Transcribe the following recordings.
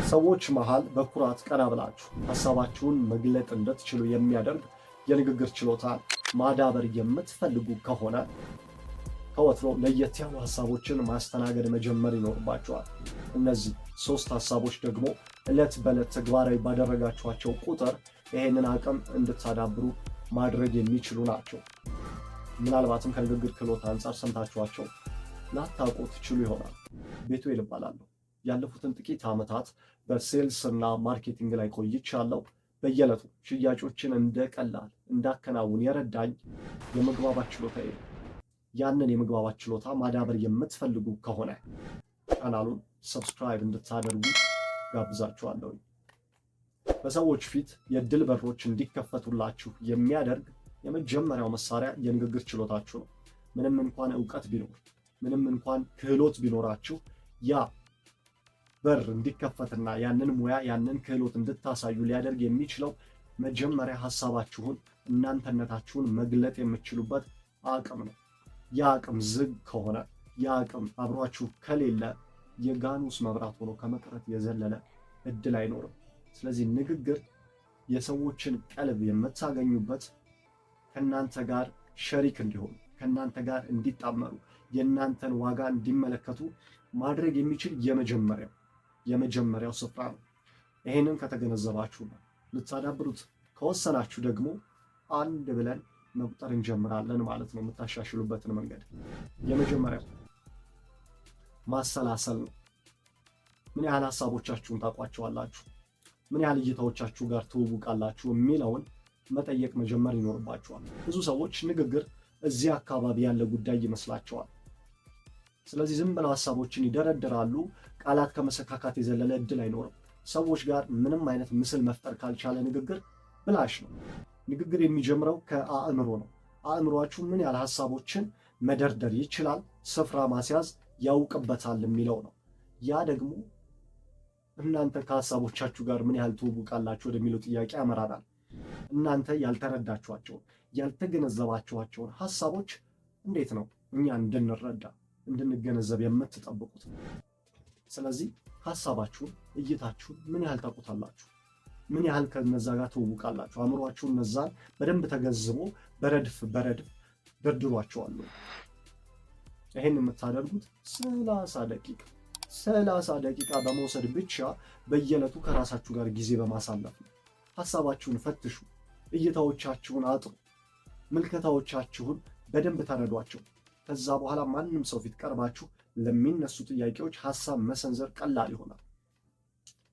ሰዎች መሃል በኩራት ቀና ብላችሁ ሀሳባችሁን መግለጥ እንድትችሉ የሚያደርግ የንግግር ችሎታ ማዳበር የምትፈልጉ ከሆነ ከወትሮ ለየት ያሉ ሀሳቦችን ማስተናገድ መጀመር ይኖርባችኋል። እነዚህ ሶስት ሀሳቦች ደግሞ ዕለት በዕለት ተግባራዊ ባደረጋችኋቸው ቁጥር ይሄንን አቅም እንድታዳብሩ ማድረግ የሚችሉ ናቸው። ምናልባትም ከንግግር ክህሎት አንጻር ሰምታችኋቸው ላታውቁ ትችሉ ይሆናል። ቤቱኤል እባላለሁ። ያለፉትን ጥቂት ዓመታት በ sales እና marketing ላይ ቆይቻለሁ። በየዕለቱ ሽያጮችን እንደ ቀላል እንዳከናውን የረዳኝ የመግባባት ችሎታዬ ነው። ያንን የመግባባት ችሎታ ማዳበር የምትፈልጉ ከሆነ ቻናሉን subscribe እንድታደርጉ ጋብዛችኋለሁ። በሰዎች ፊት የእድል በሮች እንዲከፈቱላችሁ የሚያደርግ የመጀመሪያው መሳሪያ የንግግር ችሎታችሁ ነው። ምንም እንኳን እውቀት ቢኖር፣ ምንም እንኳን ክህሎት ቢኖራችሁ፣ ያ በር እንዲከፈትና ያንን ሙያ፣ ያንን ክህሎት እንድታሳዩ ሊያደርግ የሚችለው መጀመሪያ ሀሳባችሁን፣ እናንተነታችሁን መግለጥ የምትችሉበት አቅም ነው። ያ አቅም ዝግ ከሆነ፣ ያ አቅም አብሯችሁ ከሌለ የጋኑስ መብራት ሆኖ ከመቅረት የዘለለ እድል አይኖርም። ስለዚህ ንግግር የሰዎችን ቀልብ የምታገኙበት፣ ከእናንተ ጋር ሸሪክ እንዲሆኑ፣ ከእናንተ ጋር እንዲጣመሩ፣ የእናንተን ዋጋ እንዲመለከቱ ማድረግ የሚችል የመጀመሪያው ስፍራ ነው። ይሄንን ከተገነዘባችሁ፣ ልታዳብሩት ከወሰናችሁ ደግሞ አንድ ብለን መቁጠር እንጀምራለን ማለት ነው። የምታሻሽሉበትን መንገድ የመጀመሪያው ማሰላሰል ነው። ምን ያህል ሀሳቦቻችሁን ታውቋቸዋላችሁ? ምን ያህል እይታዎቻችሁ ጋር ትውውቃላችሁ? የሚለውን መጠየቅ መጀመር ይኖርባችኋል። ብዙ ሰዎች ንግግር እዚህ አካባቢ ያለ ጉዳይ ይመስላቸዋል። ስለዚህ ዝም ብለው ሀሳቦችን ይደረድራሉ። ቃላት ከመሰካካት የዘለለ እድል አይኖርም። ሰዎች ጋር ምንም አይነት ምስል መፍጠር ካልቻለ ንግግር ብላሽ ነው። ንግግር የሚጀምረው ከአእምሮ ነው። አእምሯችሁ ምን ያህል ሀሳቦችን መደርደር ይችላል፣ ስፍራ ማስያዝ ያውቅበታል የሚለው ነው። ያ ደግሞ እናንተ ከሀሳቦቻችሁ ጋር ምን ያህል ትውውቃላችሁ ወደሚለው ጥያቄ ያመራናል። እናንተ ያልተረዳችኋቸውን፣ ያልተገነዘባችኋቸውን ሀሳቦች እንዴት ነው እኛ እንድንረዳ፣ እንድንገነዘብ የምትጠብቁት? ስለዚህ ሀሳባችሁን፣ እይታችሁን ምን ያህል ታውቁታላችሁ? ምን ያህል ከነዛ ጋር ትውውቃላችሁ? አእምሯችሁ እነዛን በደንብ ተገንዝቦ በረድፍ በረድፍ ደርድሯቸዋል። ይህን የምታደርጉት 30 ደቂቃ፣ 30 ደቂቃ በመውሰድ ብቻ በየዕለቱ ከራሳችሁ ጋር ጊዜ በማሳለፍ ነው። ሀሳባችሁን ፈትሹ፣ እይታዎቻችሁን አጥሩ፣ ምልከታዎቻችሁን በደንብ ተረዷቸው። ከዛ በኋላ ማንም ሰው ፊት ቀርባችሁ ለሚነሱ ጥያቄዎች ሀሳብ መሰንዘር ቀላል ይሆናል።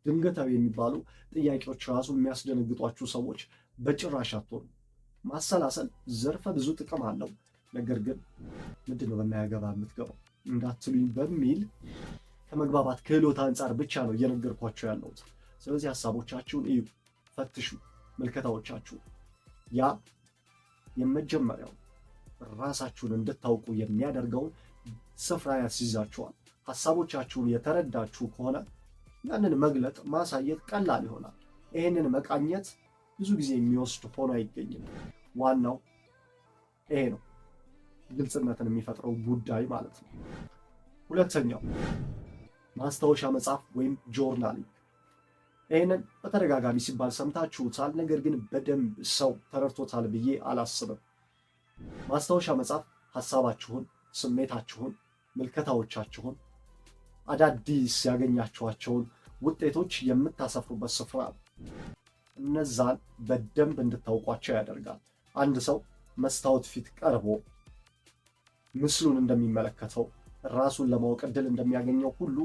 ድንገታዊ የሚባሉ ጥያቄዎች ራሱ የሚያስደነግጧችሁ ሰዎች በጭራሽ አትሆኑ። ማሰላሰል ዘርፈ ብዙ ጥቅም አለው። ነገር ግን ምንድን ነው በማያገባ የምትገባው እንዳትሉኝ በሚል ከመግባባት ክህሎት አንጻር ብቻ ነው እየነገርኳቸው ያለሁት። ስለዚህ ሀሳቦቻችሁን እዩ፣ ፈትሹ፣ ምልከታዎቻችሁ። ያ የመጀመሪያው ራሳችሁን እንድታውቁ የሚያደርገውን ስፍራ ያስይዛችኋል። ሀሳቦቻችሁን የተረዳችሁ ከሆነ ያንን መግለጥ፣ ማሳየት ቀላል ይሆናል። ይሄንን መቃኘት ብዙ ጊዜ የሚወስድ ሆኖ አይገኝም። ዋናው ይሄ ነው፣ ግልጽነትን የሚፈጥረው ጉዳይ ማለት ነው። ሁለተኛው ማስታወሻ መጻፍ ወይም journaling። ይህንን በተደጋጋሚ ሲባል ሰምታችሁታል። ነገር ግን በደንብ ሰው ተረድቶታል ብዬ አላስብም። ማስታወሻ መጻፍ ሀሳባችሁን፣ ስሜታችሁን፣ ምልከታዎቻችሁን፣ አዳዲስ ያገኛችኋቸውን ውጤቶች የምታሰፍሩበት ስፍራ ነው። እነዛን በደንብ እንድታውቋቸው ያደርጋል። አንድ ሰው መስታወት ፊት ቀርቦ ምስሉን እንደሚመለከተው፣ ራሱን ለማወቅ እድል እንደሚያገኘው ሁሉ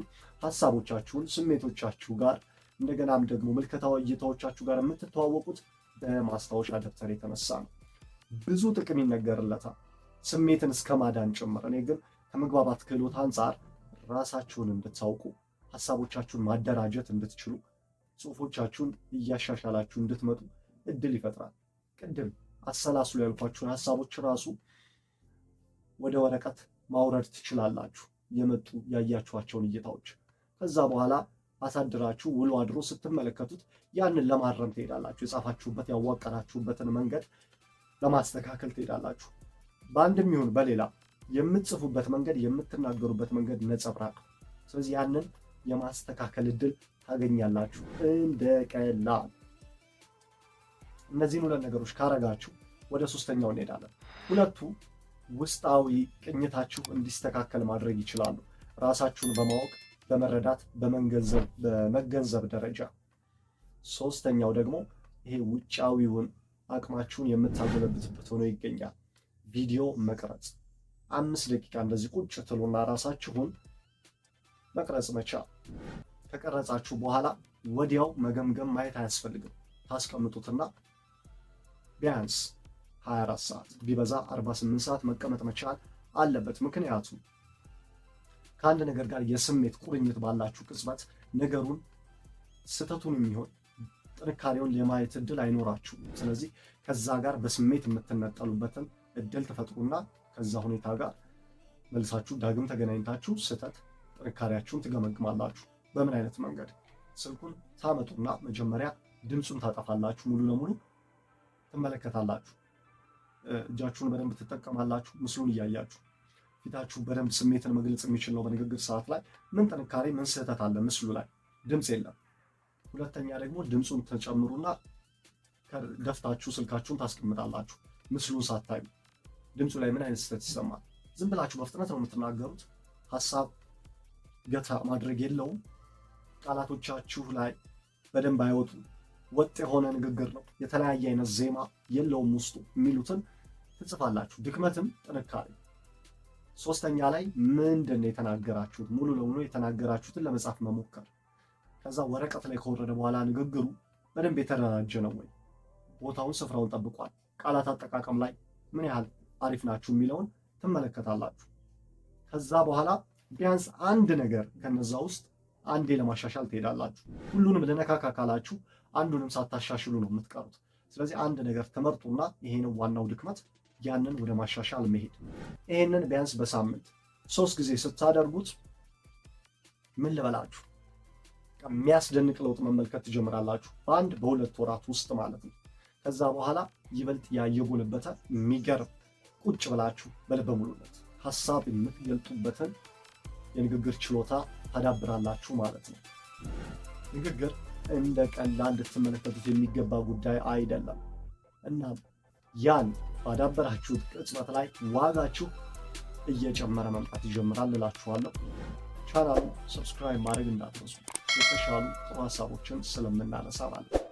ሀሳቦቻችሁን፣ ስሜቶቻችሁ ጋር፣ እንደገናም ደግሞ ምልከታ እይታዎቻችሁ ጋር የምትተዋወቁት በማስታወሻ ደብተር የተነሳ ነው። ብዙ ጥቅም ይነገርለታል፣ ስሜትን እስከ ማዳን ጭምር። እኔ ግን ከመግባባት ክህሎት አንጻር ራሳችሁን እንድታውቁ፣ ሀሳቦቻችሁን ማደራጀት እንድትችሉ፣ ጽሁፎቻችሁን እያሻሻላችሁ እንድትመጡ እድል ይፈጥራል። ቅድም አሰላስሉ ያልኳችሁን ሀሳቦች ራሱ ወደ ወረቀት ማውረድ ትችላላችሁ፣ የመጡ ያያችኋቸውን እይታዎች። ከዛ በኋላ አሳድራችሁ ውሎ አድሮ ስትመለከቱት ያንን ለማረም ትሄዳላችሁ። የጻፋችሁበት፣ ያዋቀራችሁበትን መንገድ ለማስተካከል ትሄዳላችሁ። በአንድም ይሁን በሌላ የምትጽፉበት መንገድ የምትናገሩበት መንገድ ነጸብራቅ። ስለዚህ ያንን የማስተካከል እድል ታገኛላችሁ እንደ ቀላል። እነዚህን ሁለት ነገሮች ካረጋችሁ ወደ ሶስተኛው እንሄዳለን። ሁለቱ ውስጣዊ ቅኝታችሁ እንዲስተካከል ማድረግ ይችላሉ። ራሳችሁን በማወቅ፣ በመረዳት፣ በመገንዘብ ደረጃ። ሶስተኛው ደግሞ ይሄ ውጫዊውን አቅማችሁን የምታጎለብትበት ሆኖ ይገኛል። ቪዲዮ መቅረጽ፣ 5 ደቂቃ እንደዚህ ቁጭ ትሉና ራሳችሁን መቅረጽ መቻል። ከቀረጻችሁ በኋላ ወዲያው መገምገም ማየት አያስፈልግም። ታስቀምጡትና ቢያንስ 24 ሰዓት፣ ቢበዛ 48 ሰዓት መቀመጥ መቻል አለበት። ምክንያቱም ከአንድ ነገር ጋር የስሜት ቁርኝት ባላችሁ ቅጽበት ነገሩን ስህተቱን የሚሆን ጥንካሬውን የማየት እድል አይኖራችሁም። ስለዚህ ከዛ ጋር በስሜት የምትነጠሉበትን እድል ትፈጥሩና ከዛ ሁኔታ ጋር መልሳችሁ ዳግም ተገናኝታችሁ ስህተት ጥንካሬያችሁን ትገመግማላችሁ። በምን አይነት መንገድ? ስልኩን ታመጡና መጀመሪያ ድምፁን ታጠፋላችሁ፣ ሙሉ ለሙሉ ትመለከታላችሁ። እጃችሁን በደንብ ትጠቀማላችሁ። ምስሉን እያያችሁ ፊታችሁ በደንብ ስሜትን መግለጽ የሚችል ነው። በንግግር ሰዓት ላይ ምን ጥንካሬ ምን ስህተት አለ ምስሉ ላይ? ድምፅ የለም። ሁለተኛ ደግሞ ድምፁን ተጨምሩና ደፍታችሁ ስልካችሁን ታስቀምጣላችሁ። ምስሉን ሳታዩ ድምፁ ላይ ምን አይነት ስህተት ይሰማል? ዝም ብላችሁ በፍጥነት ነው የምትናገሩት። ሀሳብ ገታ ማድረግ የለውም። ቃላቶቻችሁ ላይ በደንብ አይወጡም። ወጥ የሆነ ንግግር ነው። የተለያየ አይነት ዜማ የለውም ውስጡ የሚሉትን ትጽፋላችሁ። ድክመትም ጥንካሬ። ሶስተኛ ላይ ምንድን ነው የተናገራችሁት? ሙሉ ለሙሉ የተናገራችሁትን ለመጻፍ መሞከር። ከዛ ወረቀት ላይ ከወረደ በኋላ ንግግሩ በደንብ የተደራጀ ነው ወይ፣ ቦታውን ስፍራውን ጠብቋል፣ ቃላት አጠቃቀም ላይ ምን ያህል አሪፍ ናችሁ የሚለውን ትመለከታላችሁ። ከዛ በኋላ ቢያንስ አንድ ነገር ከነዛ ውስጥ አንዴ ለማሻሻል ትሄዳላችሁ። ሁሉንም ልነካካ ካላችሁ አንዱንም ሳታሻሽሉ ነው የምትቀሩት። ስለዚህ አንድ ነገር ትመርጡና ይሄ ነው ዋናው ድክመት፣ ያንን ወደ ማሻሻል መሄድ። ይሄንን ቢያንስ በሳምንት 3 ጊዜ ስታደርጉት፣ ምን ልበላችሁ፣ የሚያስደንቅ ለውጥ መመልከት ትጀምራላችሁ። በአንድ በሁለት ወራት ውስጥ ማለት ነው። ከዛ በኋላ ይበልጥ ያየጎለበተ የሚገርም ቁጭ ብላችሁ በልበ ሙሉነት ሀሳብ የምትገልጡበትን የንግግር ችሎታ ታዳብራላችሁ ማለት ነው። ንግግር እንደ ቀላል ልትመለከቱት የሚገባ ጉዳይ አይደለም። እናም ያን ባዳበራችሁት ቅጽበት ላይ ዋጋችሁ እየጨመረ መምጣት ይጀምራል እላችኋለሁ። ቻናሉ subscribe ማድረግ እንዳትረሱ፣ የተሻሉ ጥሩ ሀሳቦችን ስለምናነሳ ማለት ነው።